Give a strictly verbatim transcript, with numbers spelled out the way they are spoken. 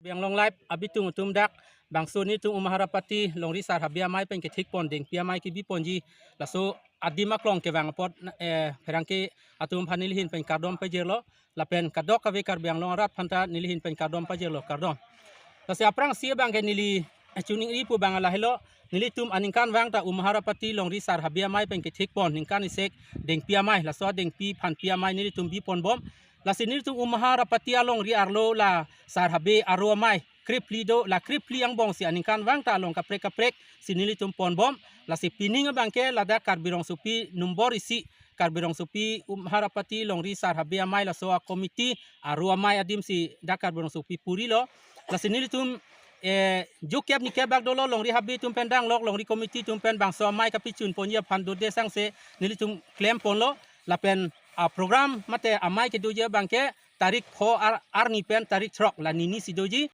Karbi Anglong Live abitung atum, dak bangso nelitum Umharapati Longri Sar Habe amei pen kethik pon Dengpi amei kebi ponji, laso adim aklong kevang apot, eh, pherangke atum aphan neli ahin pen kardom pajirlo, lapen kadokave Karbi Anglong arat aphanta neli ahin pen kardom pajirlo, kardom. Lasi aphrangsi abangke neli, eh, choningri pu abang lahelo, nelitum aningkanvang ta Umharapati Longri Sar Habe amei pen kethik pon ningkan isek Dengpi amei, laso Dengpi Phanpi amei nelitum bi ponbom. Lasi nelitum Umharapati alongri arlo la Sar Habe aro amei krephli do, la krephli angbong si aningkanvang ta along kaprek kaprek si nelitum ponbom. Lasi pining abangke ladak Karbi Rongsopi nombor isi, Karbi Rongsopi Umharapati Longri Sar Habe amei laso a-committee aro amei adim si dak Karbi Rongsopi purilo. Lasi nelitum, eh, jukep nikep bak dolo, longri habe atum pen danglok, longri committee atum pen bangso amei kapachun ponji aphan dode sangse nelitum klem ponlo. Lapen a-program mate amei kedoji abangke tarik pho ar, arni pen tarik throk, la nini si doji.